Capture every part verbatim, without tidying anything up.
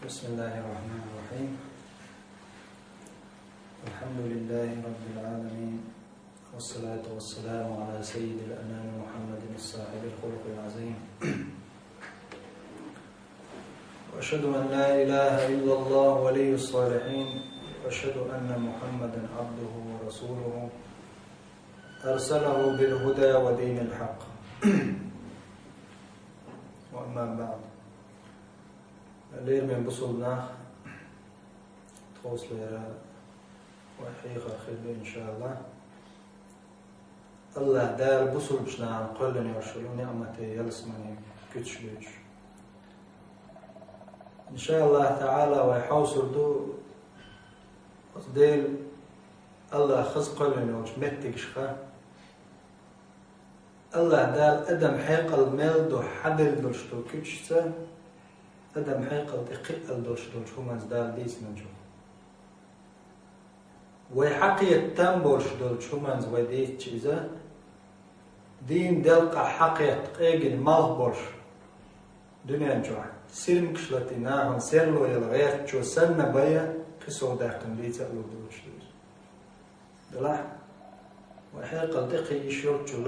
بسم الله الرحمن الرحيم. الحمد لله رب العالمين، والصلاة والسلام على سيد الأنام محمد الصاحب الخلق العظيم. وأشهد أن لا إله إلا الله ولي الصالحين، وأشهد أن محمدا عبده ورسوله أرسله بالهدى ودين الحق. وأما بعد. Лераме бусулба нах, тховсалера вай хьехар хир ду, иншааллахӀ. АллахӀ Дала бусулбача нахана кхоьллина йолча ниӀматий, ялсаманей куьцаш буьйцуш. ИншааллахӀ таӀала, вай хьовсур ду оцу Дела, АллахӀа хаза кхоьллина йолчу меттигашха. АллахӀ Дала адам хьекъал мел ду хьаделла долуш долу куьцашца, адам хьекъал тӀе кхиъал долуш долчу хӀуманца Дала дийцинчух. Вай хьакхета там болуш долчу хӀуманца вай дийцча иза, дийна делкъахь хьакхетта къегина малх болуш, дуьнен чохь сирмикаш латий нахана серло яла гӀертачо санна бай, кхин сов даьккхина дийца а лур долуш ду иза. Делахь, вай хьекъал тӀе кхиъна йиш йолччул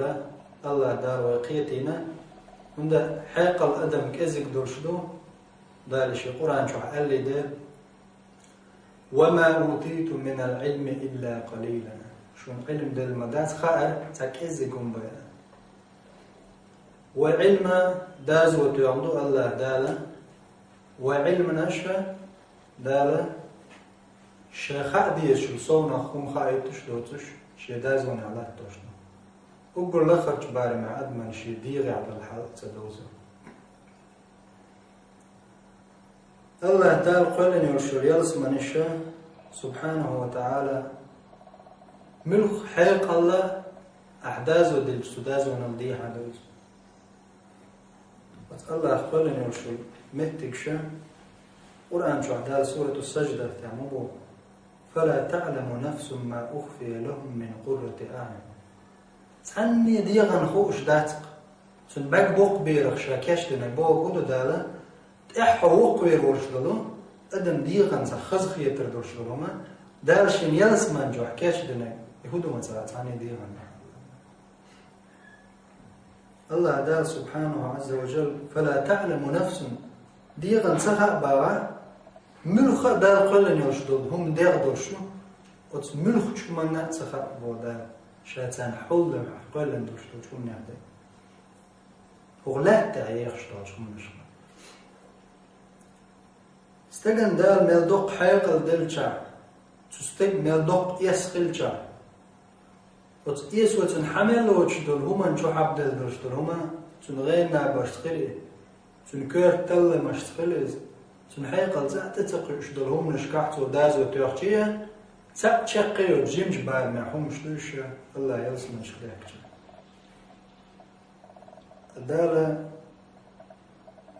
АллахӀ Дала вай кхетийна, хӀунда хьекъал адам кӀезиг долуш ду, Дала шен Къуръан чохь аьллий дела: «وما أوتيتم من العلم إلا قليلا». Шуна Ӏилма делла ма дац, хаьара цхьа кӀезиг хӀума бен. Вай Ӏилма дазо тоьхна ду АллахӀ Дала, вай Ӏилманаш Дала Ша хаа дезачул совнах хӀума хаийтуш доцуш, шен дазонехь латтош ду. Уггар лахарчу барамехь адамна шен дегӀехь долу хьал ца довза. АллахӀ Дала кхоьллина йолуш йолу ялсаманаш, субхьанаху ва таӀала, муьлхха хьекъалла ахь дазо дилча цу дазонал дехьа довза. Оцу АллахӀа кхоьллина йолуш йолу меттигаш Къуръан чохь Дала сурату Сажда тӀехь ма боху: «فلا تعلم نفس ما أخفي لهم من قرة أعين». Цхьанне дегӀана хууш дац-кх, цуьнан бӀаьрг боккха берах ша кечдинарг боху хӀун ду Дала, тӀаьхьа хьо воккхавер волуш долу, адам дегӀанца хазахетар долуш долу хӀума, Дала шен ялсаман чохь кечдинарг, и хӀун ду ма ца хаьа цхьанне дегӀана. АллахӀ Дала, субхьанаху Ӏазза ва жалла: «فلا تعلم نفس», дегӀана ца хаьа боху, муьлхха а Дала кхоьллина йолуш долу хӀума дегӀ долуш ю, оцу муьлххачу хӀуманна а ца хаьа боху Дала, Ша царна хьуллам кхоьллина долуш долчу хӀуманех дерг. ХӀокху лаьтта тӀехь ехаш долчу хӀуманашна. Стеган Дала мел доккха хьекъал делчахь, цу стеган мел доккха эс хилчахь, оцу эсо цуьнан хьан мел лоцуш долу хӀуманна чу хьабделла долуш долу хӀума, цуьнан гӀеннабаршца хила и, цуьнан коьрта талламашца хила иза, цуьнан хьекъал цӀа а тӀе ца кхуьуш долу хӀуманашкахь цо дазо тоьхча, цхьаъ чекх а йоцу жимачу барамехь хӀуманаш ду уьш, АллахӀа ялсаманашка даьккхича. Дала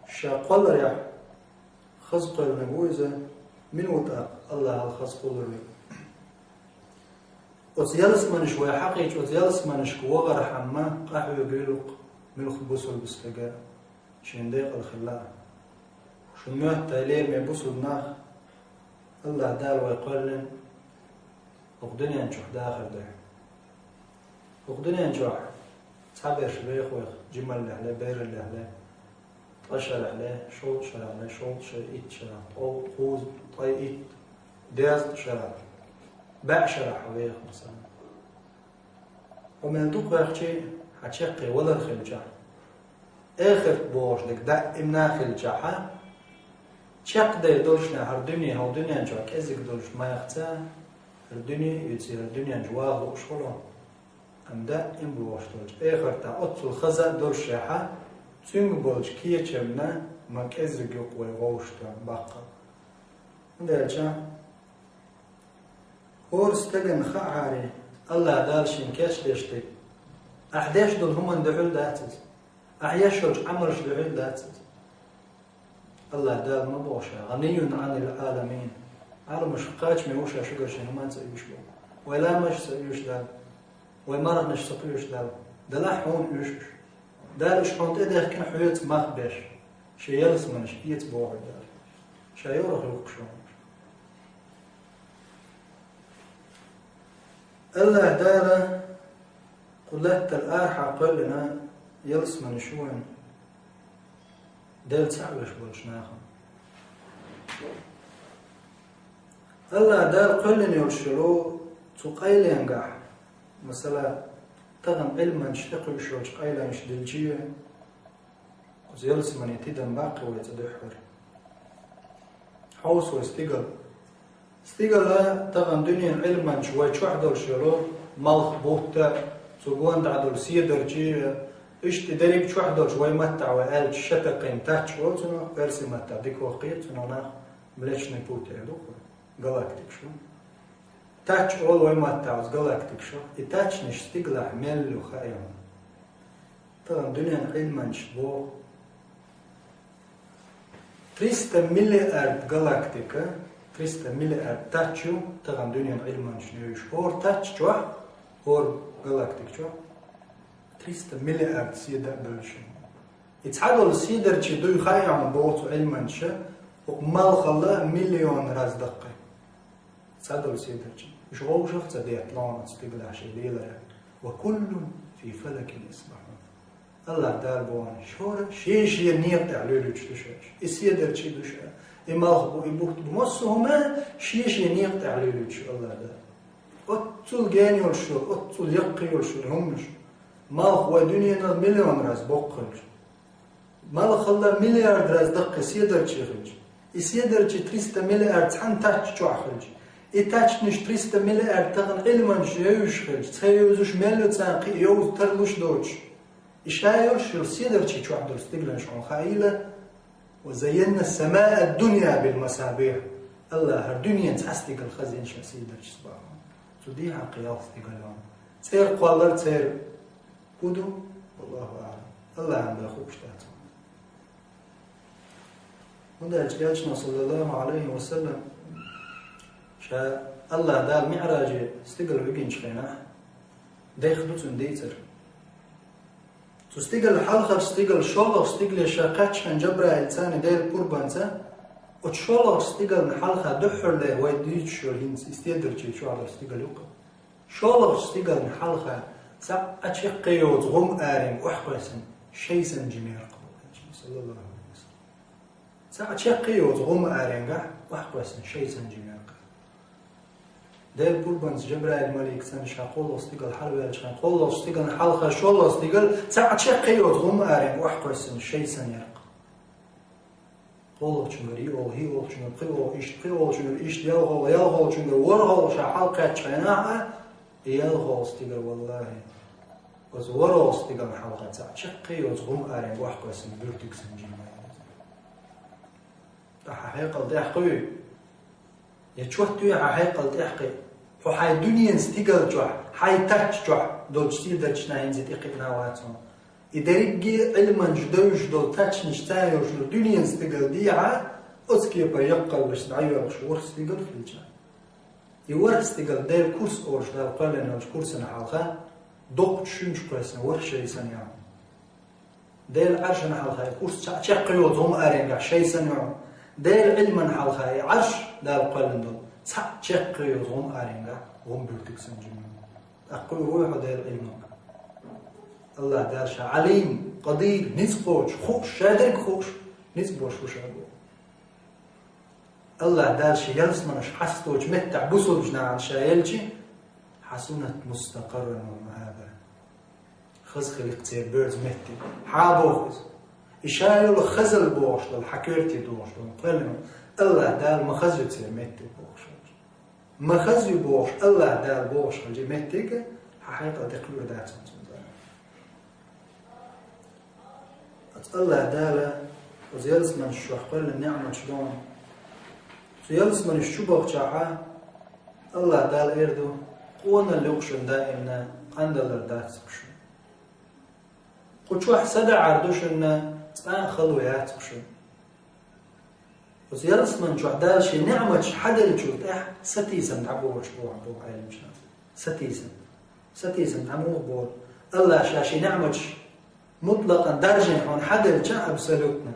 Ша кхолларехь хаза кхоьллинарг ву иза, мила ву тӀаккха АллахӀал хаза кхоллар верг? Оцу ялсаманаш вай хьакхийча, оцу ялсаманашка вахархьама къахьоьгуьйлу-кх муьлхха бусулба стага шен декъала хилла а. Шуна моьтту, лераме бусулба нах, АллахӀ Дала вай кхоьллина хӀокху дуьнен чохь дахар дуьхьа. ХӀокху дуьнен чохь цхьаберш беха вайх, жималлехь ле, бераллехь ле, ткъа шарахь ле, шовзткъа шарахь ле, шовзткъа шара, итт шарахь, ткъо, кхузткъа, ткъе итт, дезткъа шарахь, бӀе шарахь хьо веха, масала. Хьо мел дукха ваьхчи, хьан чаккхе валар хилчахь, эхарт бохуш дерг даима хилчахьа, чекхдер долуш нах хӀара дуьне, хӀокху дуьнен чохь кӀезиг долуш майхца, хӀара дуьне а юьций, хӀара дуьнен чу ваха лууш хуьлу. Амма даима бохуш долчу эхартахь оццул хаза а долушехьа, цуьнга болчу кечамна ма кӀезиг ю-кх вай вовшахтоьхна баккхал. ХӀунда аьлча, хӀора стагана хаахьара, АллахӀ Дала шена кечдеш дерг, ахь деш долу хӀуманна дуьхьал дац иза, ахь еш йолчу Ӏамалш дуьхьал дац иза. АллахӀ Дала ма боху Ша: «ГӀанийюн Ӏанил Ӏаламийн». Ӏаламашка кхачаме ву Ша, шуьгара шен хӀуманна ца оьшуш боху. Вай ламазаш ца оьшу Дала, вай марханаш ца кхоьшу Дала. Делахь хьуна оьшу уьш. Дала уьш хьуна тӀедехкина хьоьца мах беш, шен ялсаманаш эца боху Дала. Ша йорах юхуш ву. АллахӀ Дала кху лаьттал арахьа кхоьллина ялсаманеш ву вайн, Дела цхьаъ веш болчу нахана. АллахӀ Дала кхоьллина йолуш йолу цу къайленгахь, масала, тахана Ӏилманчаш тӀекхуьуш йолчу къайланаш дилчий, оцу ялсамане тидам баккхи вай цӀа дуьххьара. Хьовса вай стигала. Стигала тахана дуьненан Ӏилманчаш вай чохь долуш йолу малх, бутт а, цу гонна дӀа долу седарчий а, иштта дерриг чохь долуш вай маттахь вай аьлча шатакъин тач олу цунах, оьрсийн маттахь дика воккхий цунах нах, Млечный путь аьлла ду-кх, галактикаш ду. Тач олу вай маттахь оцу галактикашах, и тачнаш стигалахь мел ю хаьий хьуна? Тахана дуьненан Ӏилманчаш боху, триста миллиард галактика, триста миллиард тач ю тахана дуьненан Ӏилманчашна евзаш. ХӀора тач чохь, хӀора галактика чохь триста миллиард седа а бевзаш ю. И цхьадолу седарчий дуй хаьий хьуна боху цу Ӏилманчаша, хӀокху малхалла миллион раз даккхий. Цхьадолу седарчий. Уьш вовшах а ца детталахь оцу стигалахь шайн леларехь. «Ва куллун фи фалакин ясбахьун». АллахӀ Дала боху, шуьга шен-шен некъа тӀехь лелуьйтуш ду шу. И седарчий ду шу, и малх бу, и бутт бу. Массо а хӀума шен-шен некъа тӀехь лелуьйтуш ю АллахӀ Дала. Оццул гена йолуш ю, оццул яккхий йолуш ю хӀуманаш. Малх вай дуьненал миллион раз боккха хилча, малхалла миллиард раз даккхий седарчий хилча, и седарчий триста миллиард цхьана тач чохь хилча, и тачнаш триста миллиард тахана Ӏилманчаша евзаш хилча, ца евзаш мел ю царна кхин а евза тарлуш доцуш. И ша йолуш йолу седарчий чохь долу стигаланаш хьуна хаийла, «Ва зайянна самаа ад-дунья бил масабихь». АллахӀа хӀара дуьненан цхьа стигала хазийна шен седарчашца боху. Цу дехьа кхин ялх стигал ю. ЦӀера кхоллар церан хӀун ду? Валлаху аӀлам. АллахӀана бен хууш дац. ХӀунда аьлча Элчано, саллаллаху Ӏалайхи ва саллам, ша АллахӀ Дала МиӀраже стигала вигинчу хенахь, дехна ду цуьнан дийцар. Цу стигала хьалхарчу стигала шолгӀачу стигале ша кхаьччахьана Джабраил царна Делан пурбанца, оцу шолгӀачу стигална хьалха дуьххьарлера вай дуьйцуш йолу хӀинца и седарчий чохь долу стигала ю-кх. ШолгӀачу стигална хьалха цхьа а чаккхе йоцу гӀум аренга охьакхоьссина шайн санна жима яра-кх боху Элчано, саллаллаху Ӏалайхи ва саллам. Цхьа а чаккхе йоцу гӀум аренгахь охьакхоьссина шайн санна жима яра-кх. Делан пурбанца Джабраил малик царна ша кхоллалгӀа стигала хьалаваьллачу хенахь, кхоллалгӀачу стигална хьалха шолгӀа стигала цхьа а чаккхе йоцу гӀум аренга охьакхоьссина шайн санна яра-кх. КхоллалгӀачуьнгара и олу, и олучуьнгара кхин олу, иштта кхин олучуьнгара иштта ялхолгӀа, ялхолгӀачуьнгара ворхӀолгӀа ша хьалакхаьччахьана а, и ялхолгӀа стигала, валлахӀи, оцу ворхӀолгӀа стигална хьалха цхьа а чаккхе йоцу гӀум аренга охьакхоьссина буьртиг санна жима яра. Ткъа хьан хьекъал тӀехь кхуьй? Я чот юй хьан хьекъал тӀехь кхин? Хьо хьайн дуьненан стигала чохь, хьайн тач чохь долчу седарчашна хӀинца тӀекхиъна вац хьуна. И дерриге а Ӏилманчаша девзаш долу тачнаш царна йолуш йолу дуьненан стигала дехьа, оцу кепара яккхаллаш дӀайоьлхуш ворхӀ стигала хилча. И ворхӀ стигала Делан курс олуш Дала кхоьллина йолчу курсана хьалха, доккхачу шуьнчу кхоьссина ворхӀ шайн санна яра. Делан Ӏаршана хьалха и курс цхьа а чаккхе йоцу гӀум аренгахь шайн санна ю хьуна. Делан Ӏилмана хьалха и Ӏарш Дала кхоьллина долу цхьа а чаккхе йоцу гӀум аренгахь гӀум буьртиг санна жима ю. ТӀаккха кхуьур вуй хьо Делан Ӏилманга? АллахӀ Дала ша Ӏалим, къадир, ницкъ кхочуш, хууш, ша дерг хууш, ницкъ болуш ву ша боху. АллахӀ Дала шен ялсаманаш хьасточу меттехь бусулбачу нахана ша елча, хьасунат мустакъарран ва маӀаба. Хаза хилира-кх церан боьрза меттиг. Хьан боху иза? И ша йолу хазалла бохуш долу, хьан коьрте дохуш долу кхоьллина, АллахӀ Дала ма хаза ю церан меттиг бохуш. Ма хаза ю бохуш, АллахӀ Дала бохуш хилча меттиг, хьан хьекъал тӀе кхуьур дац хьуна цуьнан. Оцу АллахӀ Дала оцу ялсаманаш чохь кхоьллина неӀматаш ду хьуна. Цу ялсаманаш чу бахчахьа, АллахӀ Дала эр ду: «Къонал ю-кх шуна даимна, къандалар дац-кх шуна. Кху чохь садаӀар ду шуна, цкъа а хало яц-кх шуна». Оцу ялсаман чохь Дала шен неӀматаш хьаделлачул тӀаьхьа сатийсам дӀаболуш бу хьуна боху Ӏеламнаха. Сатийсам. Сатийсам дӀа муха болу? АллахӀа ша шен неӀматаш мутлакъан даржийна хьуна хьаделча, абсолютно,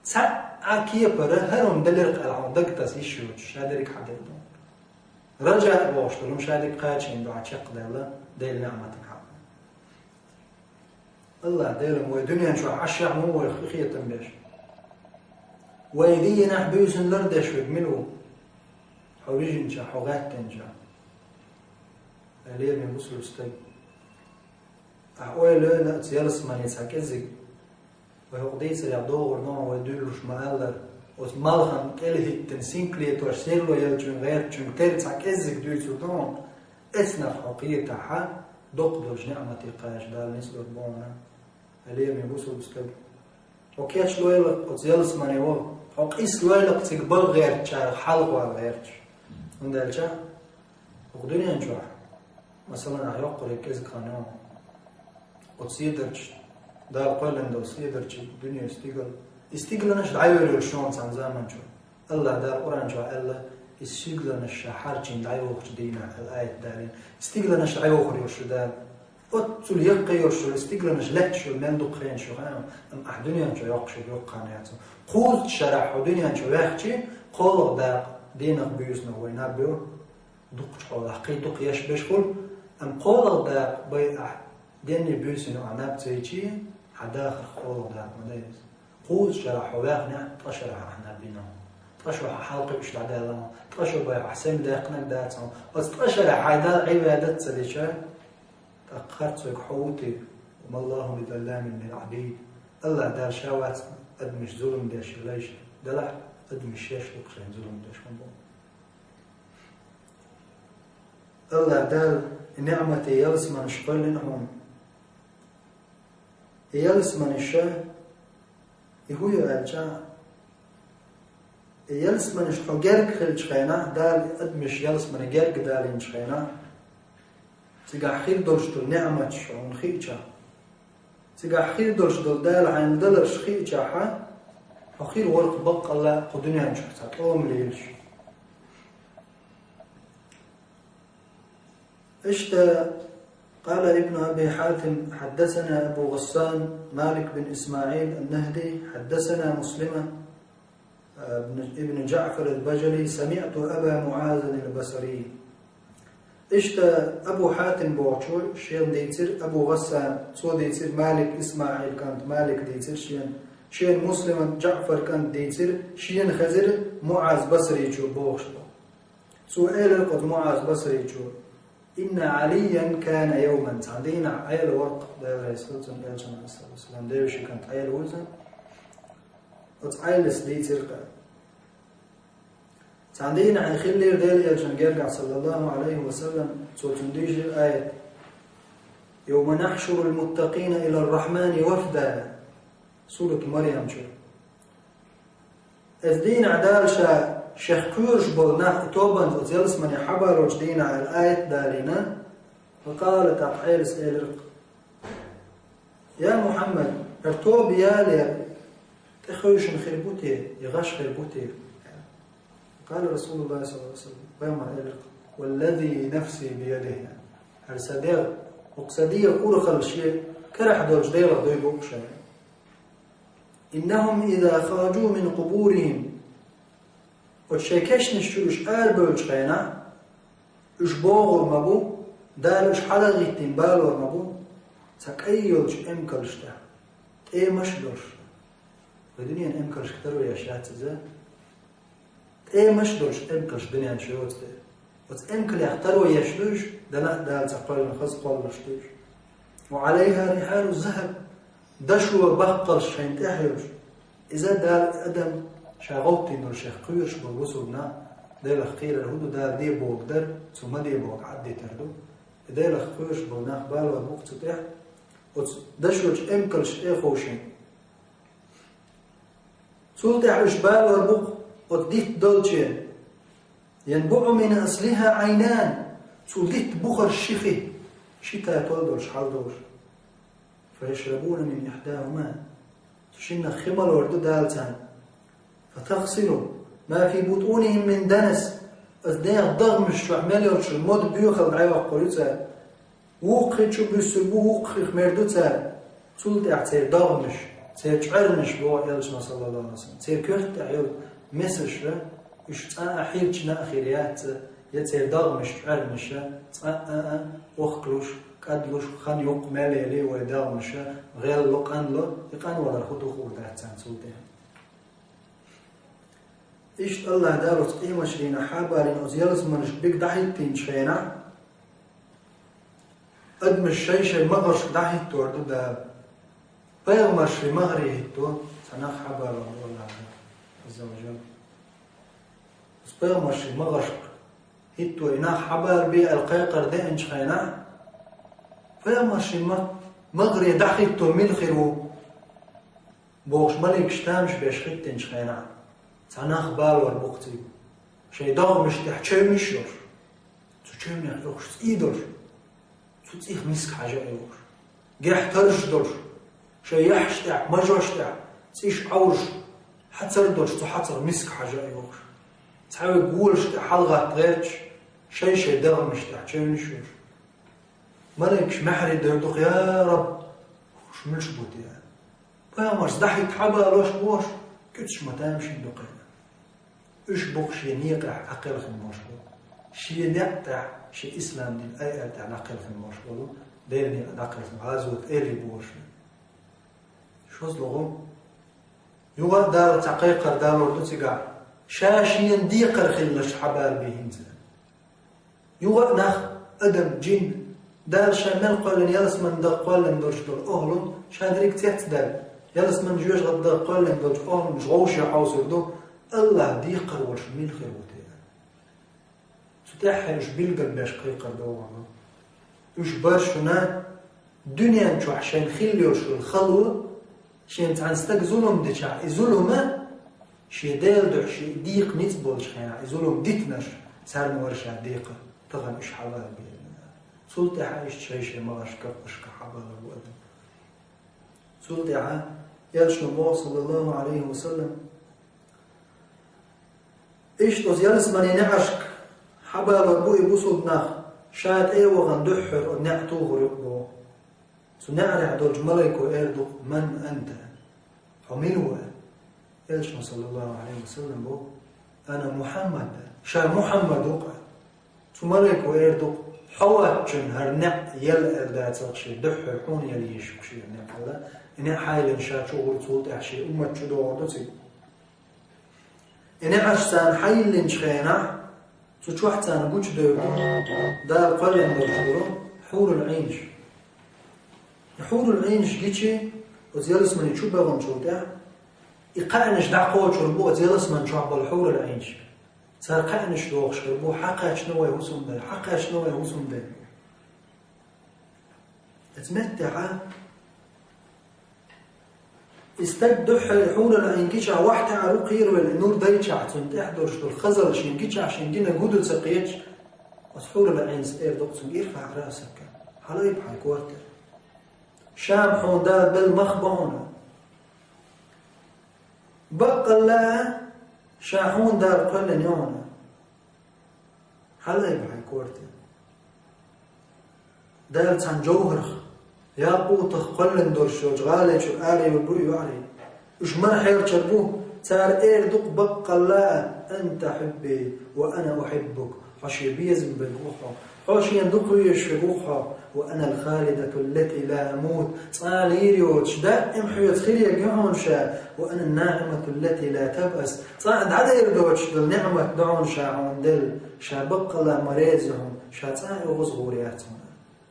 цхьа а Ӏа кепара хӀара хӀума далар аьлла хьуна дагатаса йиш йоцуш, ша дерриг хьаделла. Ражаъ бохуш долу хӀума ша дерриг кхачийна дуьхьа чекхдаьлла, Делан ниӀматах хьакъ. АллахӀ Дела вай дуьнен чохь Ӏаш а ма ву вайх къинхетам беш. Вай дийнахь буьйсанна лардеш верг мила ву? Хьо вижинчохь, хьо гӀаьттинчохь. Ай лераме бусулба стаг. Ахьа ойла йойла оцу ялсамане цхьа кӀеззиг. Вай хӀокху дийцарех догӀур ду хьуна, вай дуьйлалуш ма-аллара. Оцу малхана кӀел хӀиттина, синкалетош, серло еллачуьнга, гӀертачуьнга тера цхьа кӀеззиг дуьйцур ду хьуна. Эцнах хьо кхетахь, доккха долчу ниӀмате кхача Дала ницкъ лур бу хьуна. Ай лераме бусулба стаг. Хьо кечлойла оцу ялсамане ваха, хьо къийсалойла цига баха гӀертачарах хьалха вала гӀерташ. ХӀунда аьлча хӀокху дуьнен чохь, масалан, ахьа йоккхуре кӀезиг хан ю, оцу седарчу, Дала кхоьллина долу седарчу дуьне стигала, и стигланаш дӀайоьллуш ю хьуна цхьана заманчохь. АллахӀ Дала Къуръан чохь аьлла, и стигланаш ша хьарчийна дӀайохучу дийнахь аьлла аят далийна. Стигланаш дӀайохур йолуш ю Дала. Оццул яккхий йолуш йолу стигланаш лаьтташ йолу мел дукха хенаш ю хаьа, амма ахьа дуьнен чу йоккхуш йолу йоккха хан яц. Кхузткъа шарахь хьо дуьнен чу ваьхчи, кхоалгӀа дакъа дийнах буьйсанна вай наб йо, дукхачу хьолахь кхин дукха еш беш хуьлу, амма кхоалгӀа дакъа бай ахьа денний буьйсанна ахьа наб ца йичи, хьан дахарх кхоалгӀа дакъа ма дай иза. Кхузткъа шарахь хьо ваьхнехь, ткъа шарахь ахьа наб йина хьуна. Ткъа шо хьан хьалкхуьуш дӀадаьлла хьуна. Ткъа шо бай хьан сема даьккхинарг дац хьуна. Оцу ткъа шарахь хьайн Далла Ӏибадат ца дича, тӀаккха харцойг хьо ву те, ва ма Аллаху би залламин лил Ӏабид. АллахӀ Дала ша вац адамашна зулам деш, лайш делахь, адамаш шаьш ду-кх шайна зулам деш, хӀун боху. АллахӀ Дала и ниӀмате ялсаманаш кхоьллина хьуна. И ялсаманаш, и хӀун ю аьлча, и ялсаманаш хьо герга хилчу хенахь, Дала адамаш ялсамане герга далийначу хенахь, цигахь хир долуш долу ниӀматаш хьуна хиъча, цигахь хир долуш долу Дала хьайна даларш хиъчахьа, хьо хир вара-кх баккъалла кху дуьнен чохь цхьа тӀома лелаш. Иштта, قال ابن أبي حاتم: حدثنا أبو غسان مالك بن إسماعيل النهدي، حدثنا مسلمة، آه، بن، ابن جعفر البجلي، سمعت أبا معاذ البصري. Иштта Абу Хьатим бохучо шена дийцира, Абу Гъассан, цо дийцира, Малик, ИсмаӀил кӀант Малик дийцира шена, шена Муслиман, Джаъфар кӀант дийцира, шена хезира МуӀаз Басричо бохуш бу. Цо элира-кх оцу МуӀаз Басричо: «Инна Ӏалийян кана йовман», цхьана дийнахь Ӏела вара-кх, Дела реза хуьлда цунна, элчанан, саллаллаху Ӏалайхи ва саллам, девешин кӀант Ӏела ву иза. Оцу Ӏелас дийцира-кх. Цхьана дийнахь хиллера Делан элчанан гергахь, саллаллаху Ӏалайхи ва саллам, цо цунна дийшира аят: «Йовма нахьшурул муттакъина илар-рахьмани вафда». Сурат Марьям чу. Оцу дийнахь Дала ша шех кхоьруш болу нах и тобанца оцу ялсамане хьабалочу дийнахь аьлла аят далийна, ва къала, тӀаккха Ӏелас элира-кх: «Я Мухьаммад, хӀара тоба яле, тӀехевшина хир бу те, я гӀаш хир бу те?» Къала Расулуллах, саллаллаху Ӏалайхи ва саллам, пайхамар элира-кх: «Валлази нафси биядихи». ХӀара сан дегӀ, хӀокху сан дегӀан урхалла шен карахь долчу Делах дуй бу-кх ша. «Иннахум иза хараджу мин къубурихим». Оцу шайн кешнаш чуьра уьш арабевллачу хенахь, уьш богӀур ма бу, Дала уьш хьала а гӀиттина балор ма бу, цхьа кӀай йолчу эмкалш тӀехь, тӀемаш а долуш. Вай дуьненан эмкалшка таро еш яц иза. ТӀемаш а долуш эмкалш дуьнен чу йоцу дела. Оцу эмкалех таро еш ду уьш, Дала, Дала ца кхоьллина хаза кхоллалуш ду уьш. Ва Ӏалайха рихьалу захаб, дашо баккхалш шайна тӀехь йолуш. Иза Дала и адам ша гӀовттийна долу шех кхоьруш болу бусулба нах, Делах кхерар хӀун ду, Дала де бохург дар, цо ма де бохург Ӏаддитар ду. И Делах кхоьруш болу нах балор бу-кх цу тӀехь, оцу дашочу эмкалш тӀе а ховшийна. Цул тӀаьхьа уьш балор бу-кх оцу дитта долчеран. «Янбуъу мин аслиха Ӏайнан», цул дитта бухарш ши хи, ши татол долуш, хьал долуш. «Фаяшрабуна мин ихьдахума». Цу шиннах хи малор ду Дала царна. «Фатагъсилу ма фи бутунихим мин данас». Оцу нехан дагӀмаш чохь мел йолчу мода боьхалла дӀайоккхур ю цара. Вукху хи чу буьссур бу, вукху хих мер ду цара. Цул тӀаьхьа церан догӀмаш, Церан чӀоьрнаш боху элчано, саллаллаху Ӏалайхи ва саллам, церан коьрта тӀехь йолу месаш, уьш цкъа а хьирчина а хир яц, я церан догӀмаш чӀоьрнаш цкъа а вохкалуш, кӀадлуш, хан юккъе мел яьлла вайн догӀмаш, гӀелло, къанло, и къанвалар хӀун ду хуур дац царна цул тӀаьхьа. Иштта АллахӀ Дала оцу къематдийнахь хьабалийна оцу ялсаманашка берг дӀахӀиттийначу хенахь, адамаш шай-шай магӀаршка дӀахӀиттор ду Дала. Пайхамаршийн магӀаре хӀитто цхьа нах хьабалор бу АллахӀ Дала, Азза ва Жалла. Оцу пайхамаршийн магӀаршка хӀитто и нах хьабалабе аьлла кхайкхар деанчу хенахь, пайхамаршийн ма-, магӀаре дӀахӀитто мила хир ву? Бохуш, маликаш тамаш беш хӀиттинчу хенахь, цхьа нах балор бу-кх цига, шайн догӀмаш тӀехь чевнаш йолуш, цу чевнех йохуш цӀий долуш, цу цӀих миска хьажа а йохуш, гехь таржаш долуш, шайн яххьаш тӀехь, мажош тӀехь цӀиш Ӏовжуш, хьацар долуш, цу хьацарх миска хьажа а йохуш, цхьа верг волаш тӀе хьалагӀатта гӀерташ, шай-шайн догӀмаш тӀехь чевнаш йолуш. Маликаш маьхьарий девр ду-кх: «Я Раб, уьш муьлш бу те?» Пайхамаршка дӀахӀитта хьабалош бохуш, куьцаш ма тамашийна ду-кх. Уьш бу-кх шен некъехь дӀакхелхина болуш болу, шен некъ тӀехь, шен ислам дин айар тӀехь дӀакхелхина болуш болу, Делан некъа дӀакхелхина, гӀазот, эли бохуш. ШозлагӀа, юха а Дала цхьа кхайкхар далор ду цигахь, ша шена декхар хилалаш хьабалабе хӀинца. Юха а нах, адам, джин, Дала ша мел кхоьллина ялсаманин дагӀа кхоьллина долуш долу охӀлун, ша дерриг цецдаьлла, ялсаманин жоьжахатин дагӀа кхоьллина долчу охӀлунаш вовшех хьовсур ду, АллахӀ декхар волуш мила хир ву те аьлла. Цу тӀаьххье уьш билгалбеш кхайкхар догӀур ду. Уьш бара шуна дуьнен чохь шайна хилла йолуш йолу хало, шена цхьана стага зулам дичахь, и зулам а шен Делан дуьхьа шен декхар ницкъ болчу хенахь, и зулам дитинарш, царна вара ша декхар, тахана уьш хьалха бен. Цул тӀаьхьа иштта шай-шай магӀаршка, каппашка хьабалар бу адам. Цул тӀаьхьа элчано боху, саллаллаху Ӏалайхи ва саллам, иштта оцу ялсаманин неӀаршка хьабалор бу и бусулба нах, ша тӀе а вахана дуьххьара оцу неӀ тухур ю боху. Цу неӀарехь долчу малайко эр ду-кх: «Ман анта?» Хьо мила ву аьлла. Элчано, саллаллаху Ӏалайхи ва саллам, боху: «Ана Мухьаммад», ша Мухьаммад ву-кх. Цу малайко эр ду-кх: «Хьо воцчунна хӀара неӀ елла аьлла дацара шен дуьххьара, хьуна яла езаш ю шен неӀ», аьлла. И неӀ хьайиллина ша чу гӀур, цул тӀаьхьа шен уммат чу догӀур ду цига. И неӀарш царна хьайиллинчу хенахь, цу чохь царна гучудевр ду Дала кхоьллина долуш долу хьурул Ӏийнаш. И хьурул Ӏийнаш гичи, оцу ялсамани чу баханчул тӀаьхьа, и кхаьънаш дӀакхочур бу оцу ялсамани чохь болу хьурул Ӏийнаш. Цара кхаьънаш дохуш хир бу: «Хьакхаьчна вай хӀусамдай, хьакхаьчна вай хӀусамдай». Оцу меттехь и стаг дуьххьара хьурул Ӏийн гичахь вахьтаьӀар ву кхеравелла, и нур дайчахь, цунна тӀехь долуш долу хазалла шен гичахь, шен динан гуду ца кхеташ, оцу хьурул Ӏийнас эр ду-кх цуьнга: «Ирфаъ раъсак, хьалаайба хьайн корта. Ша-м хьуна Дала белла мах бу хьуна. Баккъалла а ша хьуна Дала кхоьллина ю хьуна. Хьалаайба хьайн корта». Дала цхьана жовхӀарх, якъутах кхоьллина долуш йолчу гӀали чуьра аре вуьгур ю йоӀарий. Уьш мара хьерчар бу, цара эр ду-кх баккъалла а: «Анта хьубби ва ана ухьиббук». Хьо шен безам берг ву хьо. Хьо шена дукха везаш верг ву хьо. «Ва ана ал-халидату аллати ла амут». Цкъа а лийр йоцуш, даим хьоьца хир ерг ю хьуна ша. «Ва ана ан-наӀимату аллати ла табъас». Цкъа а дӀадер доцуш долу неӀмат ду хьуна ша хьуна делла. Ша баккъалла ма реза ю хьуна, ша цкъа а оьгӀаз гӀур яц хьуна.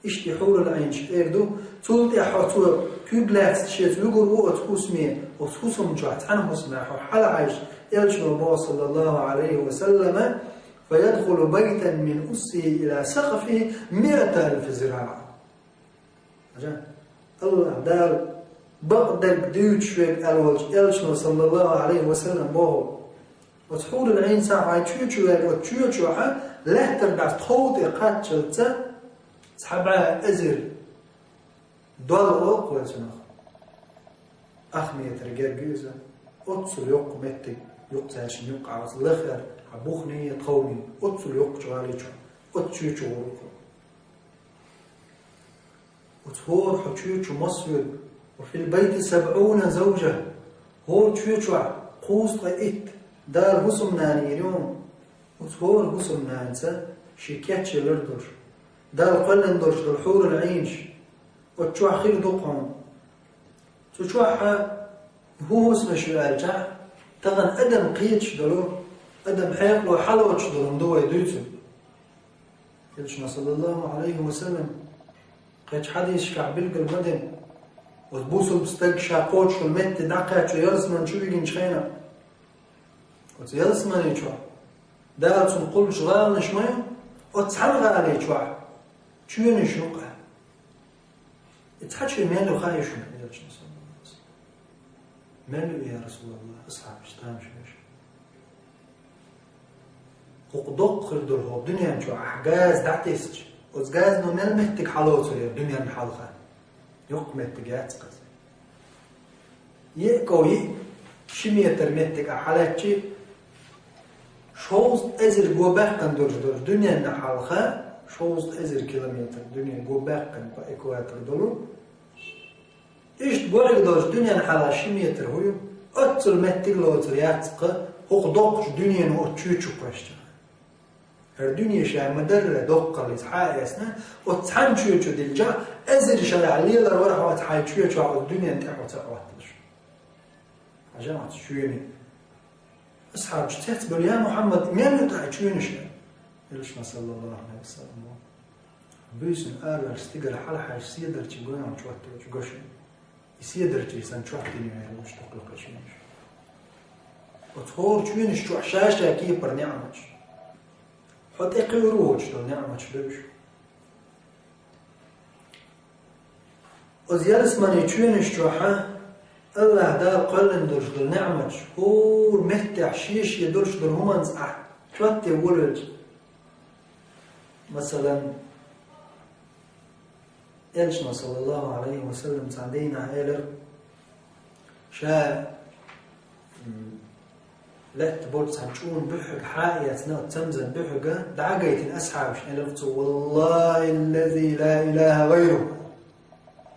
Иштта и хьурул Ӏийнаш эр ду, цул тӀаьхьа хьо цо куьг лаьцна шеца вуьгур ву оцу хӀусаме, оцу хӀусам чохь цхьана хӀусамехь хьо хьалахьаьжча, элчано боху, саллаллаху Ӏалайхи ва саллама: «Фа ядхулу байтан мин уссихи ила сакъафихи миата алфи зираъ». Хьажа, АллахӀ Дала бакъдерг дуьйцуш верг аьлла волчу элчано, саллаллаху Ӏалайхи ва саллам, боху: «Оцу хьурул Ӏийнца хьайн чоь чу ваьлла, оцу чоь чохь лаьттара бӀаьста тхов тӀе кхаччалца цхьа бӀе эзар дол олу кхойцунах». Ах метр герга ю иза. Оццул йоккха меттиг юккъе цаьршинна юккъахь оцу лахара хьан бухний, тховний, оццул йоккхачу гӀали чу, оцу чоь чу гӀур ву хьо. Оцу хӀора хьо чоь чу массо а وفي البيت سبعون زوجة. ХӀора чоь чохь кхузткъе итт Дала хӀусамнана йийр ю. Оцу хӀора хӀусамнанца шен кечъяьллар долуш, Дала кхоьллина долуш долу хьурул-Ӏийнаш, оцу чохь хир ду хьуна. Цу чохь хӀун хӀусамаш ю аьлча, тахана адам кхеташ долу, адам хьекъало хьалоцуш долу хӀума ду вай дуьйцург. Элчано, саллаллаху Ӏалайхи ва саллам, кхечу хьадисашкахь билгал ма дина, оцу бусалба стаг ша кхочуш долу метте дӀакхаьчча ялсамани чу вигинчу хенахь, оцу ялсамани чохь Дала цунна кхуллуш гӀаланаш ма ю, оцу цхьана гӀали чохь чоьнаш ю-кх. И цхьа чоь мел ю хаьий шуна, элчано, саллаллаху Ӏалайхи ва саллам? Мел ю, я Расулаллах, асхьабаш тамаш беш. ХӀокху доккха хир долу хӀокху дуьнен чохь ахь газа дӀатесча, оцу газано мел меттиг хьалоцур яра дуьненна хьалха? Йоккха меттиг яц кхуза. Йиъ ков йиъ, ши метр меттиг ахь хьалаьцча, шовзткъа эзар го баьккхина долуш долу дуьненна хьалха, шовзткъа эзар километр дуьне го баьккхина по экватору долу. Иштта гуриг долчу дуьненна хьалха ши метр хӀун ю, оццул меттиг лоцур яц-кха хӀокху доккхачу дуьнено оцу чоь чу кхоьссича. ХӀара дуьне ша ма-дарра доккхаллица хьа а эцна, оцу цхьана чоь чу дилча, эзар шарахь лелар вара хьо оцу хьайн чоь чохь оцу дуьненна тӀехь оцу а Ӏотталуш. Хьажа оцу чоьне. Асхьабаш цецбевлла: «Я Мухьаммад, мел ю тӀаккха чоьнаш?» Элчано, саллаллаху Ӏалайхи ва саллам: «Буьйсанна араваьллачу стигара хьалахьаьжча седарчий гойту чоьнаш, гошин. И седарчий санна чоьттина вер вуьш токхуьйкху чоьнаш». Оцу хӀора чоьнаш чохь ша-ша кепара неӀматаш. Хьо тӀекхуьур ву оцу долу неӀматаш бевзаш. Оцу ялсамани чоьнаш чохь Аллаха Дала кхоьллина долуш долу неӀматаш, хӀора меттехь шен-шен долуш долу хӀуманца ахь чотте волавелча. Масалан, Элчано, саллаллаху Ӏалайхи ва саллам, цхьана дийнахь элира, ша, м, лаьтта болчу цхьана чӀуна буьхьиг хьа а эцна, оцу цамзан буьхьига дӀа а гайтина асхьабашна, элира цо: «Валлахи ллази ла илаха гӀайруху».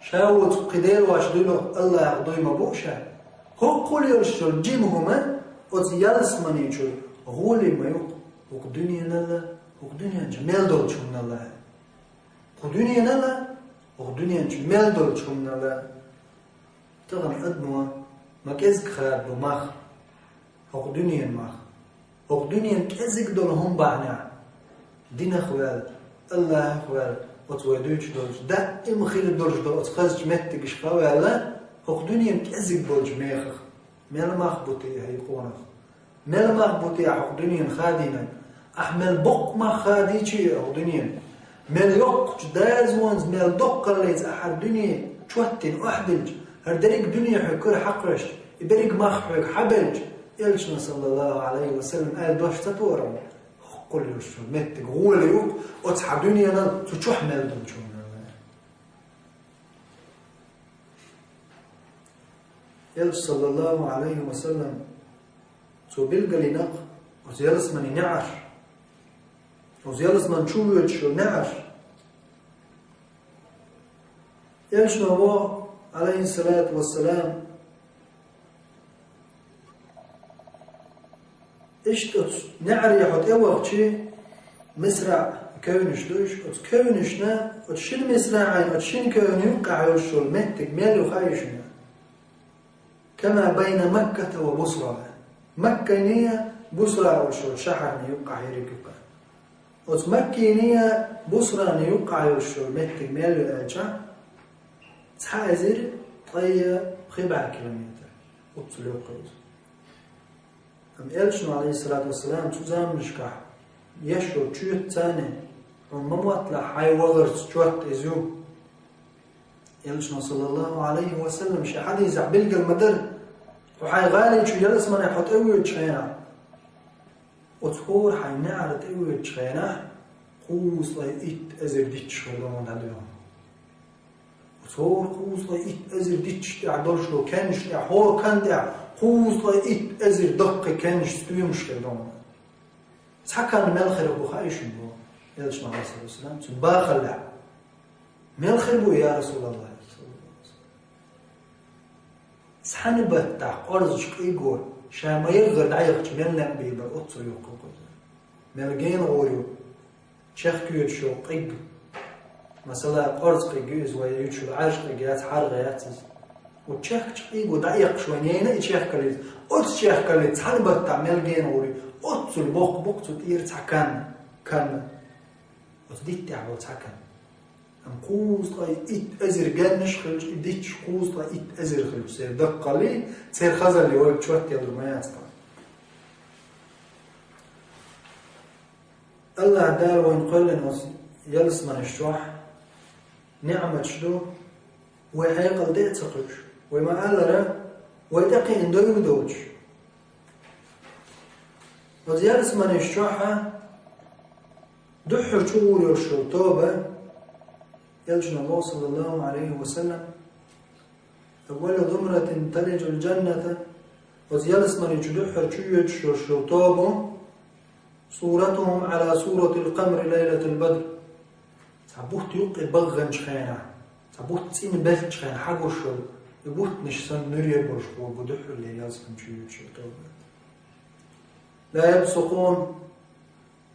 Ша воцу кхин Дела вош дуй ма, Аллахах дуй ма бу ша. ХӀокхул йолуш йолу жима хӀума оцу ялсамани чуьра гӀоле ма ю-кх хӀокху дуьненал а, хӀокху дуьнен чу мел долчу хӀуманал а. Кху дуьненал а, хӀокху дуьнен чу мел долчу хӀуманал а. Тахана адамо ма кӀезиг хадабо мах, хӀокху дуьненан мах. ХӀокху дуьненан кӀезиг долу хӀума бахьанехь, динах а ваьлла, Аллахах а ваьлла, оцу вай дуьйцуш долчу, даим хир долуш долу оцу хазачу меттигашка а ваьлла, хӀокху дуьненан кӀезиг болчу мехах. Мел мах бу те хьан къонах? Мел мах бу те хӀокху дуьненан хадийнарг? Ахь мел боккха мах хадийчи а хӀокху дуьненан, мел йоккхачу дазонца, мел доккхаллица ахь хӀара дуьне чоьттина охьадилча, хӀара дерриг дуьне хьоьга кара хьакхоьссича, и берриг мах хьоьга хьабелча, Элчано, саллаллаху Ӏалайхи ва саллам, аьлла дош ца тоьара, хӀокхул йолуш йолу меттиг гӀоле ю-кх оцу хьан дуьненал цу чохь мел долчу хӀуманал. Элча, саллаллаху Ӏалайхи ва саллам, цо билгалйина-кх оцу ялсамани неӀарш, оцу ялсамани чу воьдуш йолу неӀарш. Элчано боху, Ӏалайхиссалату вассалам, иштта оцу неӀаре хьо тӀевахча, мисраӀ, кевнаш ду уьш, оцу кевнашна, оцу шина мисраӀан, оцу шина кевнан юккъехь йолуш йолу меттиг мел ю хаьий шуна? Кама байна Макката ва Бусра. Маккайний, Бусра олуш йолу шахьарний юккъехь ерриг юккъехь. Оцу Маккийний, Бусраний юккъехь йолуш йолу меттиг мел ю аьлча, цхьа эзар ткъе пхи бӀе километр. Оццул йоккха ю иза. Амма Элчано, Ӏалайхиссалату вассалам, цу заманашкахь еш йолу чоьтта царна, хьуна ма мотталахь, хьайн вахарца чотта иза ю. Элчано, саллаллаху Ӏалайхи ва саллам, шен хьадисехь билгал ма дара, хьо хьайн гӀали чу ялсаманехь хьо тӀевоьдучу хенахь, оцу хӀора хьайн неӀара тӀевоьдучу хенахь, кхузткъе итт эзар дитташ хир ду хьуна дӀадоьгӀна. Оцу хӀора кхузткъе итт эзар дитташ тӀехь долуш долу кенжаш тӀехь, хӀора кан тӀехь кхузткъе итт эзар даккхий кенжаш, стоьмаш хир ду хьуна. Цхьа кан мел хир бу хаьий шуна боху Элчано, Ӏалайхиссалату вассалам, цуьнан бахаллехь. Мел хир бу, я Расулаллах? цхьана баттахь къорзаш къиг ву, ша ма-яггара дӀаяхача мел некъ бийр бара, оццул йоккха ю-кх иза. Мел гена гӀур ю чехка йоьдуш йолу къиг. Масала, къорза къиг ю иза, вай юьйцуш йолу Ӏаьржа къиг яц, хьаргӀа яц иза. Оцу чехкачу къиго дӀаэккхаш вайн яйна и чехкаллица, оцу чехкаллица цхьана баттахь мел гена гӀур ю, оццул боккха бу-кх цу тӀера цхьа канна, канна. Оцу дитта тӀехь болу цхьа канна. Амма кхузткъе итт эзар геннаш хилча, и дитт кхузткъе итт эзар хилча, церан даккхаллий, церан хазаллий вайга чот ялур ма яц-кх. АллахӀ Дала вайна кхоьллина оцу ялсаманаш чохь неӀматаш ду, вай хьекъал тӀе а ца кхуьуш, вай ма-аллара, вай тӀекхиъна дойла доцуш. Оцу ялсаманаш чохь дуьххьара чу гӀур йолуш йолу тоба, Элчано боху, саллаллаху Ӏалайхи ва саллам: «Аввалу зумратин талиджул джанната». Оцу ялсаманаш чу дуьххьара чу йоьдуш йолуш йолу тоба, «суратухум Ӏала суратил къамари лайлатал бадр». Цхьа бутт юккъе баханчу хенахь, цхьа бутт цӀена беттачу хенахь хьагуш йолу, и буттанаш санна нуьре болуш гӀур бу дуьххьарлера ялсамани чу йоьдуш йолу тоба. «Ла ябсукъун».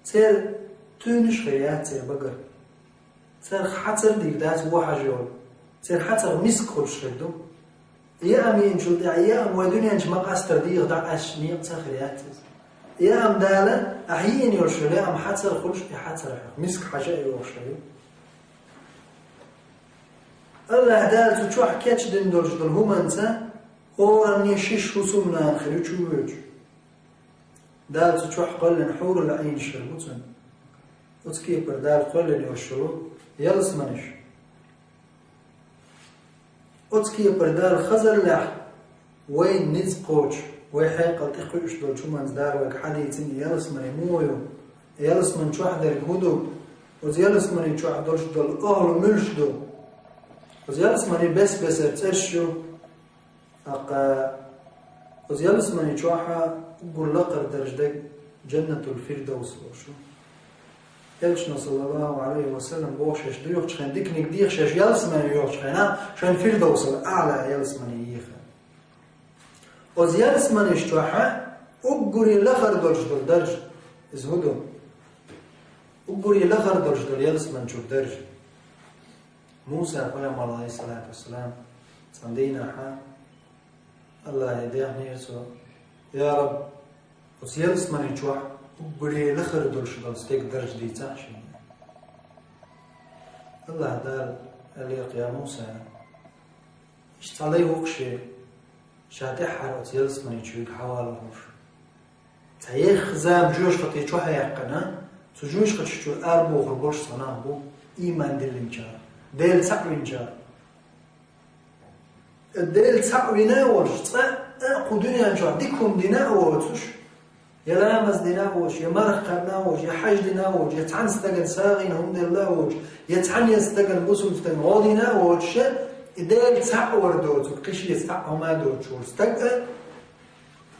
Церан туьйнаш хир яц, церан багара. Церан хьацар дийр дац вон хьажа йолу. Церан хьацарх миск хуьлуш хир ду. Яам йиъначул тӀаьхьа яам вай дуьнен чу ма къастара дегӀах дӀакъаьсташ некъ ца хир яц иза. Яам Дала, ахь йиъна йолуш йолу яам хьацар хуьлуш, и хьацар хьох миск хьажа а йохуш хир ю. АллахӀ Дала цу чохь кечдина долуш долу хӀуманца хӀоранне шиш хӀусамнана хир ю чу воьдуш. Дала цу чохь кхоьллина хьурул Ӏийнаш хир бу цунна. Оцу кепара Дала кхоьллина йолуш йолу ялсаманаш. Оцу кепара Дала хазаллехь вайн ницкъ кхочуш, вай хьекъал тӀе кхуьуш долчу хӀуманца Дала вайга хьадийцина ялсамани муха ю, ялсамани чохь дерг хӀун ду, оцу ялсамани чохь долуш долу охӀла муьлш ду. Оцу ялсамани бес-бесара цӀераш ю. ТӀаккха оцу ялсамани чохь уггар лакхара даржа дерг Джаннатул Фирдавс волуш ю. Элчано, саллаллаху Ӏалайхи ва саллам, боху шаьш доьхучу хенахь, диканиг деха шаьш ялсамани йоьхучу хенахь, шайн Фирдавсал Аъла ялсамани еха. Оцу ялсаманаш чохь уггаре лахара долуш долу даржа, иза хӀун ду? Уггаре лахара долуш долу ялсамани чуьра даржа. Муса пайхамар, Ӏалайхиссалату вассалам, цхьана дийнахь АллахӀе даьхнера цо: «Я Раб, оцу ялсамани чохь уггаре лахара долуш долу стеган даржа дийцахьа шена». АллахӀ Дала аьлла-кх: «Я Муса, иштта цхьа лай ву-кх ша, ша тӀаьххьара оцу ялсамани чуьйга хьавалар волуш». Цхьа ехха зама жоьжахати чохь а яьккхина, цу жоьжахаташ чуьра арабохур болуш цхьа нах бу, ийман диллинчара, Дела цхьаъ винчара. Дела цхьаъ вина а волуш, цкъа а кху дуьнен чохь дика хӀума дина а воцуш, я ламаз дина а воцуш, я марха кхаьбна а воцуш, я хьаж дина а воцуш, я цхьана стагана сагӀина хӀума делла а воцуш, я цхьана стагана, бусалба стагана гӀо дина а воцуш, и Дела цхьаъ вар доцург, кхин шен цхьаъ хӀума доцуш волу стаг а,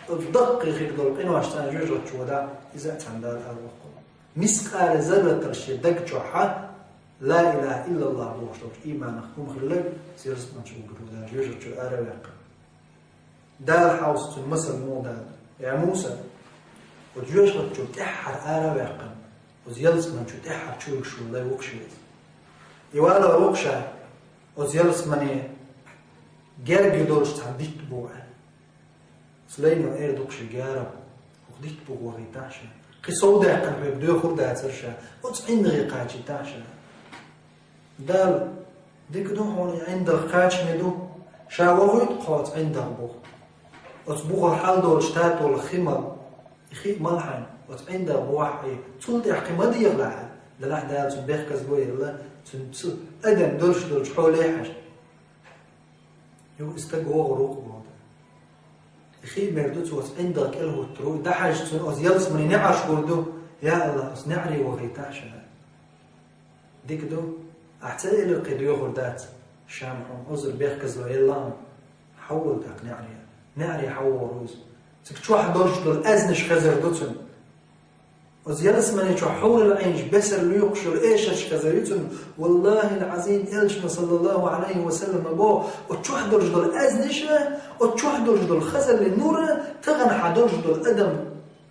оцу даккхий хир долу къинош цхьана жоьжахати чу вада, иза а цхьана Дала араваккхалур. Мискъала зарратал шен даг чохь а ла илаха иллаллах бохуш долчу ийманах хӀума хилларг, оцу ялсамани чу уггар ву Дала жоьжахати чуьра араваьккхина. Дала хьовса цуьнан масал муха ду: «Я Муса, оцу жоьжахати чуьра тӀаьххьара араваьккхина, оцу ялсамани чу тӀаьххьара чу вуьгуш волу лай ву-кх ша иза. И валар ву-кх ша, оцу ялсамане герга долуш цхьа дитт бу», – аьлла. Сулайман эр ду-кх шега: «Я Раб, хӀокху дитта бухахийтахьа ша. Кхин сов даьккхина хьоьга доьхур дацара ша. Оцу ӀиндагӀе кхачийтахьа ша». Дала: «Дика ду хьуна, и ӀиндагӀ кхачаме ду. Ша вохуьйту-кх хьо оцу ӀиндагӀ бухахь. Оцу бухара хьал долуш татолу хи мала, и хи а мала хьайна, оцу ӀиндагӀ бухахь Ӏе. Цул тӀаьхьа кхин ма дехалахь», – аьлла. Делахь Дала цунна бехказло елла, цуьнан цу адам долуш долчу хьоле хьажа. Юха и стаг вогӀур ву-кх боху. И хи а мер ду, цо оцу ӀиндагӀ кӀел хӀуттур ву, и дӀахьаьжча цунна оцу ялсамане неӀарш гур ду: «Я АллахӀ, оцу неӀаре вохийтахьа ша». Дика ду, ахь ца элира кхин доьхур дац, ша-м хьуна озар бехказло елла хьуна, хьавола тӀаккха неӀаре. НеӀаре хьавогӀур ву иза. Цига чохь долуш долу аьзнаш хезар ду цунна. Оцу ялсамани чохь хьурул Ӏийнаш бесара лоькхуш йолу эшарш хезар ю цунна. Валлахьил Ӏазим, Элчано, саллаллаху Ӏалайхи ва саллам, боху, оцу чохь долуш долу аьзнаш а, оцу чохь долуш долу хазаллин нур а, тахана хьан долуш долу адам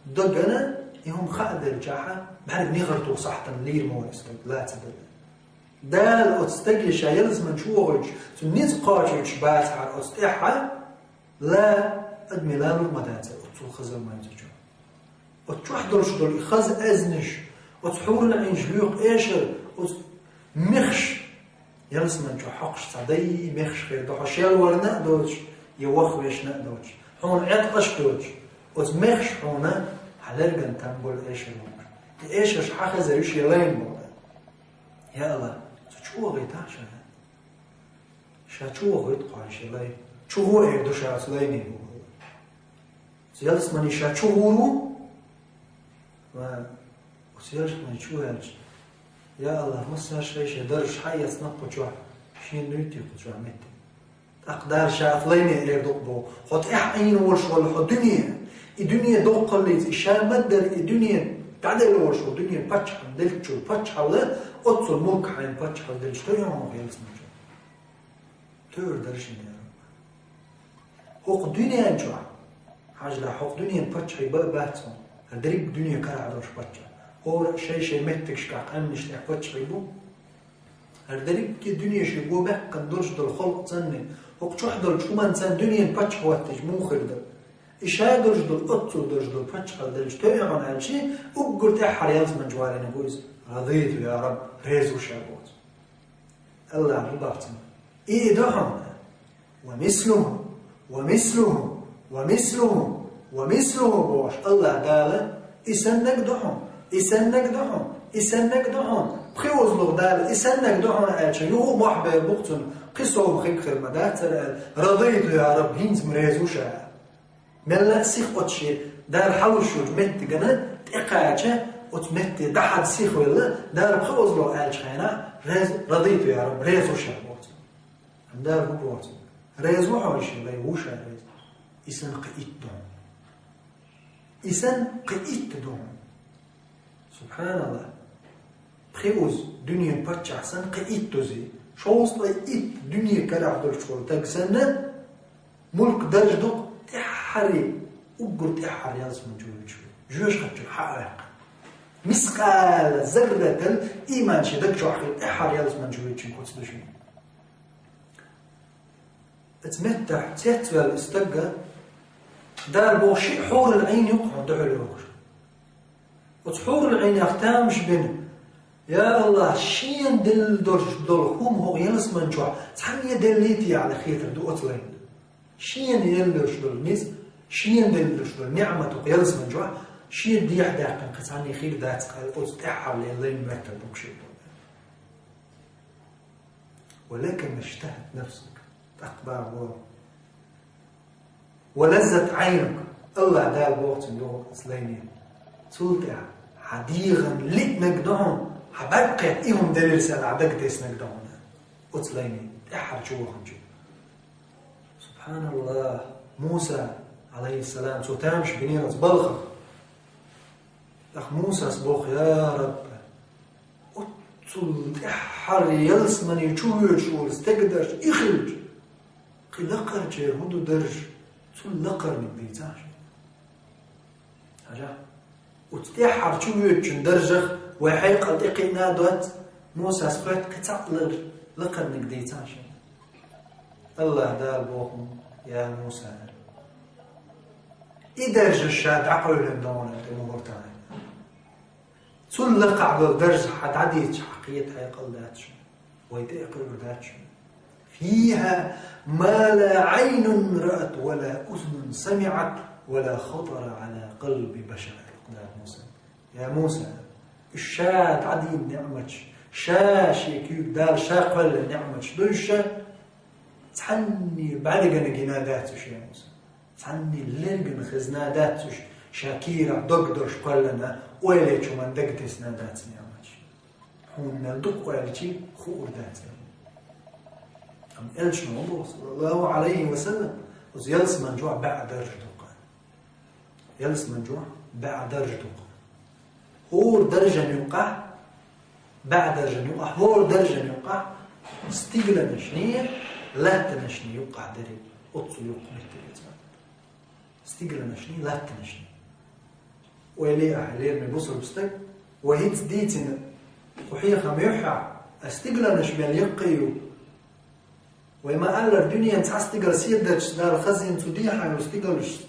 дагана, и хӀума хаа делчахьа, бӀаьрг негӀар туху сахьтана лийр ма вара стаг, лаца дагана. Дала оцу стаге ша ялсамани чу вохуьйтуш, цуьнан ницкъ кхочуьйтуш бацахьара оцу тӀаьхьа, ла, адамийн лалур ма дацара оццул хаза майза чу. Оцу чохь долуш долу и хаза аьзнаш, оцу хьурул Ӏийнаш лоькху эшар, оцу мехаш, ялсамани чохь хьокхуш цхьа дай мехаш хир ду, хьо шел варна а доцуш, я вахвешна а доцуш, хьуна Ӏеткъаш а доцуш, оцу мехаш хьуна хьан лерган там болу эшар вахуш. И эшарш хьан хезар ю шен лайна боху. Я АллахӀ, цу чу вахийта ша. Ша чу вахийта кхойша лай. Чу гӀо эр ду ша оцу лайне боху. Оцу ялсамани ша чу гӀур ву. Ва оцу ялсамани чу ваьлча, я АллахӀ, массара шай-шай даржаш хьаэцна кху чохь, шена дуьйцу кху чохь меттиг. ТӀаккха Дала ша оцу лайне эр ду-кх боху. Хьо тӀаьхьа Ӏийна волуш волу хьо дуьне, и дуьне доккхаллица, и ша ма-дарра и дуьне дӀаделла волуш волу дуьне паччахьалла деллачул паччахьалла, оццул мулк хьайна паччахьалла деллачу тойхьа хьо ялсамани чохь. Тойр дара шен яра. ХӀокху дуьнен чохь, хьажа, хӀокху дуьнен паччахьий ба а бац хьуна, хӀара дерриг дуьне карахь долуш паччахь. ХӀора а шай-шай меттигашкахь къаьмнаш тӀехь паччахьий бу. ХӀара дерриге дуьне шен го баьккхина долуш долу халкъ цӀанниг, хӀокху чохь долчу хӀуманца дуьненан паччахь хӀоттийча муха хир дара? И ша долуш долу, оццул долуш долу паччахьалла деллачу тойхьа аьлча, уггар тӀаьххьара ялсамани чу валийна бу иза. Радийту, я Раб, реза ву ша боху. АллахӀа бу боху цунна. И ду хьуна. Ва мислуху, ва мислуху, ва мислуху, ва мислуху бохуш АллахӀ Дала, и саннаг ду хьуна, и саннаг ду хьуна, и саннаг ду хьуна. Пхи озлух Дала, и саннаг ду хьуна аьлча, юха мохь бер бу-кх цунна, кхин сов хиг хир ма дац цара аьлла. Радийту, я Раб, хӀинца-м реза ву ша. Мелла а сиха оцу шен Дала хьалуш йолчу меттигана тӀекхача, оцу метте дӀахьаьдда сихвелла, Дала пхи озлух аьллачу хенахь, реза, радийту, я Раб, реза ву ша боху цунна. Амма Дала хӀун боху цунна? Реза ву хьо шен лай, ву ша реза. И санна кхин итт ду хьуна. И санна кхин итт ду хьуна. СубхьаналлахӀ. Пхи оза дуьненан паччахь санна, кхин итт озий. Шовзткъе итт дуьне карахь долуш волу стаг санна, мулк даржа ду-кх тӀаьххьара, уггар тӀаьххьара ялсамани чу воьдуш ву. Жоьжахати чуьра хьа а ваьккхина. Мискъала зарратал ийман шен даг чохь хилла тӀаьххьара ялсамани чу воьдучун куц ду шуна. Оцу меттехь цецваьлла и стаг, Дала боху, шиъ хьурул Ӏийн ю-кх хьуна дуьхьал йогӀуш. Оцу хьурул Ӏийнех тамаш бина: «Я АллахӀ, шена делла долуш долу хӀума хӀокху ялсамани чохь цхьанне деллий те?» аьлла хетар ду оцу лайна. Шена елла долуш долу низ, шена делла долуш долу ниӀмат хӀокху ялсамани чохь шена дехьа даьккхина кхин цхьанне хир дац-кх аьлла, оцу тӀаьххьара лелла лайна моьттар ду-кх шена. «Ва лака маштахат нафсук». ТӀаккха боху: «Ва лаззат Ӏайнук». АллахӀ Дала боху цунна юха оцу лайне: «Цул тӀаьхьа хьан дегӀана лиънарг ду хьуна, хьан бӀаьрг кхетта и хӀума делира сан, хьан дага теснарг ду хьуна». Оцу лайне, тӀаьххьара чу ваханчу. СубхьаналлахӀ! Муса, Ӏалайхиссалам, цо тамаш бинера оцу балхах. ТӀаккха Мусас боху: «Я Рабби, оццул тӀаьххьара ялсамани чу воьдуш волу стеган дарж и хилча, кхин лакхарчеран хӀун ду дарж, цул лакхарниг дийцахьа шена». Хьажахь, оцу тӀаьххьара чу воьдучун даржах вай хьекъал тӀекхиъна а доццу, Мусас хоьтту кхин цхьаъ лар-, лакхарниг дийцахьа шена. АллахӀ Дала боху: «Я Муса, и даржаш ша дӀакъевлина ду хьуна тӀе мухӀар тахана. Цул лакхахь долу даржаш хьан дӀадийцича, хьан кхета хьекъал дац шуна». Вай тӀе а кхуьур дац шуна. «Фиха ма ла Ӏайнун раат, ва ла узунун самиӀат, ва ла хатара Ӏала къалби башар», аьлла Дала Муса. Я Муса, уьш ша дӀадийна ниӀматаш, ша шен куьйга Дала ша кхоьллина ниӀматаш ду уьш, цхьанне бӀаьргана гина дац уьш, я Муса. Цхьанне лергана хезна дац уьш, ша кийрахь дог долуш кхоьллина, ойла йечу хӀуманна дага тесна дац ниӀматаш. Хьуна мел ду-кх аьлчи, хуур дац аьлла. Амма Элчано боху, саллаллаху Ӏалайхи ва саллам, оцу ялсамани чохь бӀе дарж ду-кх. Ялсамани чохь бӀе дарж ду-кх. ХӀора даржан юкъахь, бӀе даржан юкъахь, хӀора даржан юкъахь, стигланашний, латтанашний юкъахь дерриг, оццул юкъа меттиг яц. Стигланашний, латтанашний. Ойла е ахь, лераме бусалба стаг, вай хӀинца дийцина кху хьехам юьххьехь, а стигланаш мел яккхий ю. Вай ма-аллара, дуьненан цхьа стигал седарча Дала хазийна цу дехьа йолу стигалшца.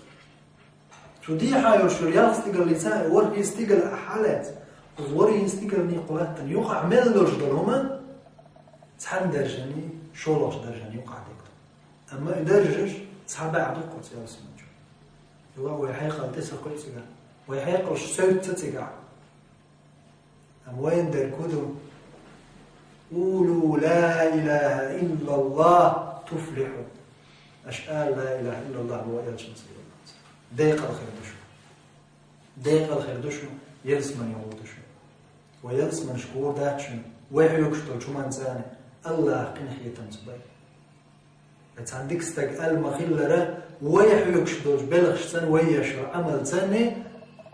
Цу дехьа йолуш йолу ялх стигаллица а ворхӀе стигал ахь хьалаьцна, оцу ворхӀе стигалний кху латтана юкъахь мел долуш долу хӀума цхьана даржаний, шолгӀачу даржаний юкъахь дерг ду. Амма и даржаш цхьа бӀе ду кху ялсамани чу. Юха вай хьекъал тӀе ца кхуьу цигахь. Вай хьекъалш соьца цигахь. Амма вайна дерг хӀун ду? «Къулу ла илаха иллаллах туфлиху». Аша ала ла илаха иллаллах боху элчанца. Декъала хир ду шу. Декъала хир ду шу, ялсамане гӀур ду шу. Вай ялсаманаш гӀур дац шуна, вай хьоьгуш долчу хӀуманца а, Аллахах къинхетамца бай. Вай цхьана дика стаг аьлла ма-хиллара, вай хьоьгуш долчу белхашца а, вай еш йолу Ӏамалца а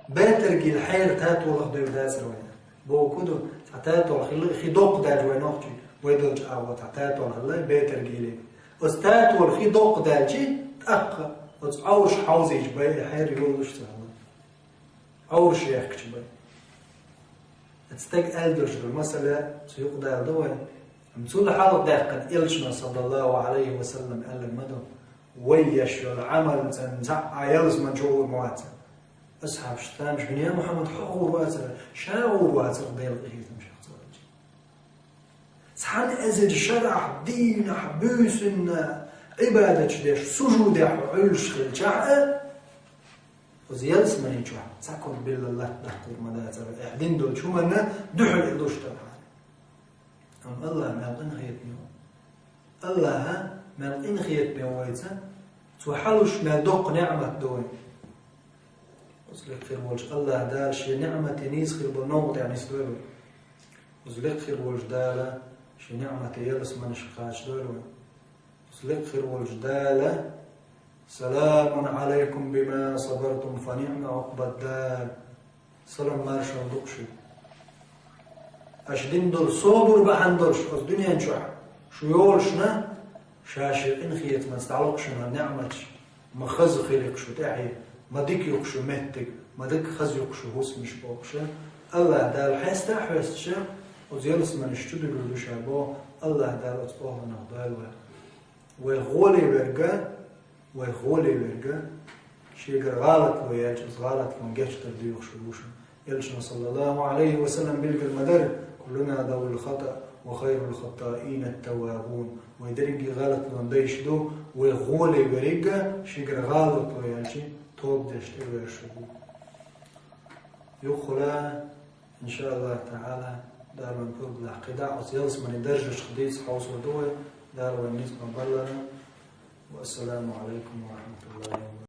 бетаргал хьеран татолах девр дацара вайна. Бохург хӀун ду, цхьа татол хилла, хи доккха даьлча вай нохчий, вай долчу агӀор цхьа татол хилла, бетаргал. Оцу татолан хи доккха даьлча, тӀаккха оцу Ӏовраш хьовзийча бай, и хьер йолуш ца хилла. Ӏовраш ехкича бай. Оцу стага аьлла долуш долу масала цу юкъадала ду вай. Амма цул хьалха даьккхина элчано, саллаллаху Ӏалайхи ва саллам, аьлларг ма ду: «Вай еш йолу Ӏамалца цхьа а ялсамани чу гӀур ма вац». Асхьабаш тамаш бина: «Я Мухьаммад, хьо гӀур вацара, ша гӀур вацара Делан къинхетамах ца ваьлча». Цхьана эзар шарахь, дийнахь, буьйсанна Ӏибадаташ деш, сужудехь хьо Ӏуьллуш хилчахь а, оцу ялсамани чохь цхьа ког билла латта даккхалур ма дацара, ахь дина долчу хӀуманна дуьхьал и луш дара хьан. Амма Аллах мел къинхетаме ву. Аллаха мел къинхетаме ву вайца, цо хьалуш мел доккха неӀмат ду вайн. Оцу лекха хир волчу Аллаха Дала шен неӀмате нийса хир болу новкъа тӀехь нисдойла вай. Оцу лекха хир волчу Дала шен неӀмате ялсаманаш кхачадойла вай. Оцу лекха хир волчу Дала: «Саламун Ӏалайкум бима сабартум, фа ниӀма Ӏукъбад-дар». Салам маршалла ду-кх шуьга. Аша дина долу собар бахьана долуш оцу дуьнен чохь шу йолушна, ша шен къинхетамца дӀалокху шуна неӀматаш, ма хаза хили-кх шу тӀаьхье, ма дика ю-кх шу меттиг, ма дика хаза ю-кх шу хӀусамаш бохуш, Аллаха Дала хьеста а хьоьстуш, оцу ялсаманаш чу дуьллур ду ша боху, Аллаха Дала оцу охӀланах дойла вай. Вай гӀоле верг а, вай гӀоле верг а, шегара гӀалатло яьлча, оцу гӀалатлон гечдар доьхуш ву шу. Элчано, саллаллаху Ӏалайхи ва саллам, билгал ма дара: «Куллуна завул хатаъ, ва хайрул хаттаъина ат-таввабун». Вай дерриге гӀалатлон дайш ду, вай гӀоле верг а, шегара гӀалатло яьлча, тоба деш тӀевер шу ву. Юххула, иншааллаху таӀала, Дала вайн пурба лахь, кхидӀа оцу ялсамани даржашка дийца хьовсур ду вай, Дала вайн ницкъ ма-баллара. Ва ассаламу Ӏалайкум ва рахматуллахи ва